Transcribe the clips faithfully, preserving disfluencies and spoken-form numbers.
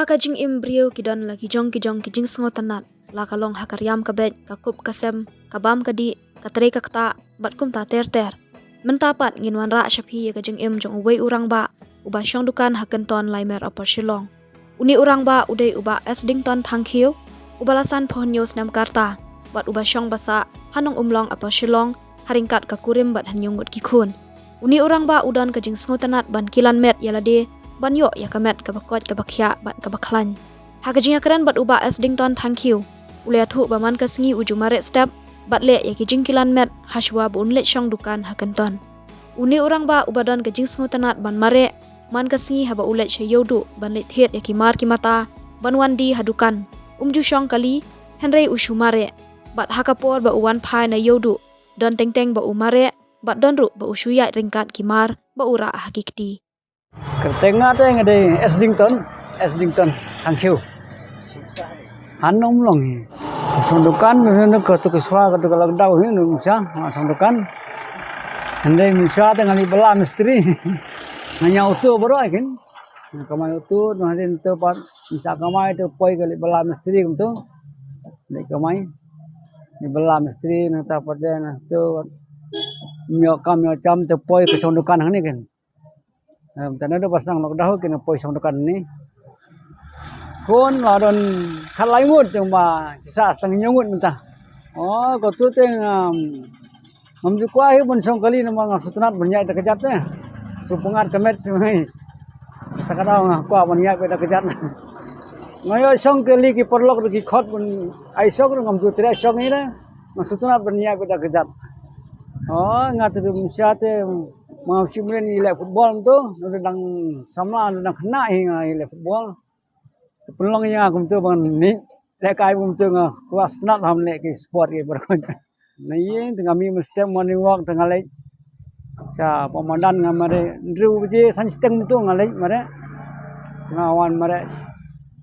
Ka jingim briew ki don la ki jong ki jong ki jingsngewtynnad, la ka long ha ka riam ka beit, ka kup ka sem, ka bam ka dih, ka trei ka ktah, bad kumta ter ter. Mynta pat ngin wanrah sha phi ïa ka jingim jong uwei u rangbah uba shong dukan ha Kynton Laimer Upper Shillong. Une u rangbah u dei u Bah Esdington Thangkhiew, uba la san phew hynñiew snem ka rta, bad uba shong ba sah ha Nongumlong Upper Shillong, ha ryngkat ka kurim bad hynñiew ngut ki khun. Une u rangbah u don ka jingsngewtynnad ban kilan met ïa lade, ban ïoh ïa ka met kaba koit kaba khiah bad kaba khlaiñ. Ha ka jingïakren bad u Bah Esdington Thangkhiew, u la ïathuh ba man ka sngi u ju mareh step bad leh ïa ki jingkilan met hashwa ba un leit shong dukan ha Kynton. Une u rangbah uba don ka jingsngewtynnad ban mareh, man ka sngi haba u leit sha Ïewduh ban leit thied ïa ki mar ki mata ban wan die ha dukan, um ju shong kali, hynrei u shu mareh. Bad ha ka por ba u wan phai na Ïewduh, don teng teng ba u mareh, bad don ruh ba u shu ïaid ryngkat ki mar ba u rah ha ki kti. Kyrteng nga te nga dei Esdington, Esdington Thangkhiew. Ha Nongumlong hi. Shong dukan, ne ne ka tu ka swa ka tu ka lockdown hi, ne mynta nga shong dukan. Hynrei mynta te nga leit bylla mistri. Nga ñiew auto baroh kin. Nga kamai auto, ne hynrei te pat mynta kamai te poi ka leit bylla mistri kumtu. Leit kamai. Leit bylla mistri, ne ta pat de ne tu. Ñiew kam ñiew jam te poi ka shong dukan hangne kin. Em, tang naduh ba sdang lockdown kin poi shong dukan hangne. Khun la don khatlai ngut, tang ba ki sah tang hynñiew ngut mynta. Oh, ko tu teng, em, ngam ju kwah hi ban shong kali namar nga sngewtynnad ban ïaid da kjat te. Shu pyngngad ka met shu ngai. Kata ka daw nga kwah ban ïaid da kjat. Nga ïoh shong kali ki paralok da ki khot ban ai shong, ngam ju treh shong hi de. Nga sngewtynnad ban ïaid da kjat. Oh, nga te dum sha te, ma shim ren ïaleh football to, nang dang samla, nang dang khynnah hi nga ïaleh football. Pynlong ïa nga kumto ban ni, lehkai kumto nga kwah sngewtynnad ban leh ki sport ki baroh. Na ïing te nga mih mynstep morning walk te nga leit. Sha Pamadan nga mareh hynriew baje san shiteng kumto nga leit mareh. Te nga wan mareh.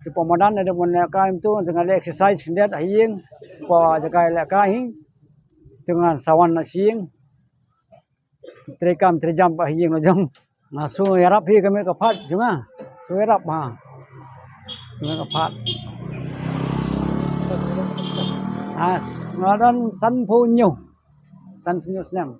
Te Pamadan da ban lehkai kumto te nga leh exercise khyndiat ha ïing. Poi jaka lehkai hi. Te nga sa wan na sha ïing. Trei kam trei jam ba ha ïing la jong. Nga shu ïarap hi ka met ka phad jong nga. Shu ïarap ha. Ka met ka phad. As, nga don sanphew hynñiew. Sanphew hynñiew snem.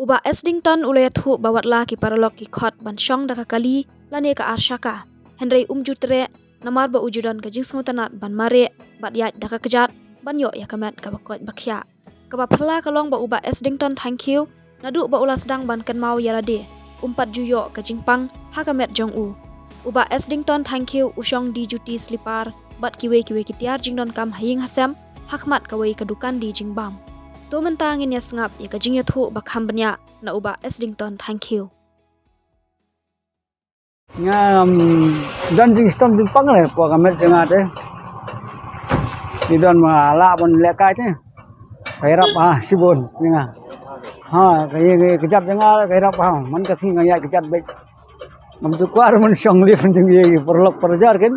U Bah Esdington u la ïathuh ba watla ki paralok ki khot ban shong da ka kali lane ka arshaka, hynrei um ju treh namar ba u ju don ka jingsngewtynnad ban mareh bad ïaid da ka kjat ban ïoh ïa ka met kaba koit ba khiah. Kaba phylla ka long ba u Bah Esdington Thangkhiew, naduh ba u la sdang ban kynmaw ïa lade, um pat ju ïoh ka jingpang ha ka met jong u. U Bah Esdington Thangkhiew u shong die juti slipar bad kiwei kiwei ki tiar jingdonkam ha ïing ha sem, ha khmat kawei ka dukan die jingbam. To mynta ngin ïa sngap ïa ka jingïathuh ba kham bniah na u Bah Esdington Thangkhiew. Nga, um, don jingshitom jingpang re, poi ka met jong nga te. Ngi don ma lah ban lehkai te. Ka ïarap ha shibun ïa nga. Ha ka ïa ka jat jong nga ka ïarap ha man ka sngi nga ïa ka jat beit. Ngam ju kwah man shong lip jong ïa ki paralok parajar kin.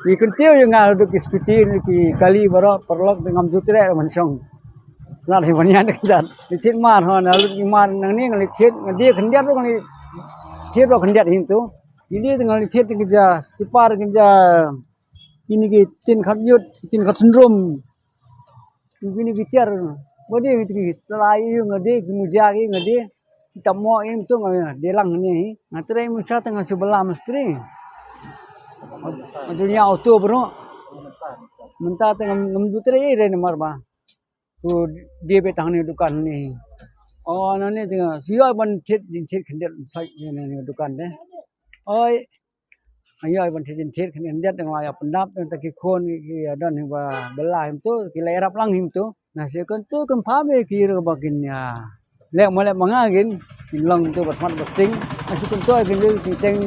Ki kyntiew ïa nga duk ki scooty ki kali baroh paralok ngam ju treh man shong. Snat hi ban ïa ka jat. Li thied mar ha na lut ki mar nangne nga li thied nga die khyndiat ruh nga li thied ruh khyndiat hi tu. Ki die nga li thied ki ja sipar ki ja kine ki tin khat yut tin khat syndrome. Kine ki tiar ba die ki la ïa nga die ki muja ki nga die. Kita mo im tu nga die lang ne hi. Nga trei musa tang nga subala mistri. Nga ju nya auto bro. Mynta tang ngam ju trei re namar ba. Tu die be tang ne dukan ne. Oh na ne tang sio ban thied jin thied khyndiat sai ne dukan de. Oi. Ayo ban thied jin thied khyndiat tang ïa pyndap tang ki khun ki don ba bela him tu ki la ïarap lang him tu. Na si kon tu kon pha me ki ru ba kin ïa lek ma lek ma nga kin kin long tu ba smat ba sting. Na si kon tu kin ru kin teng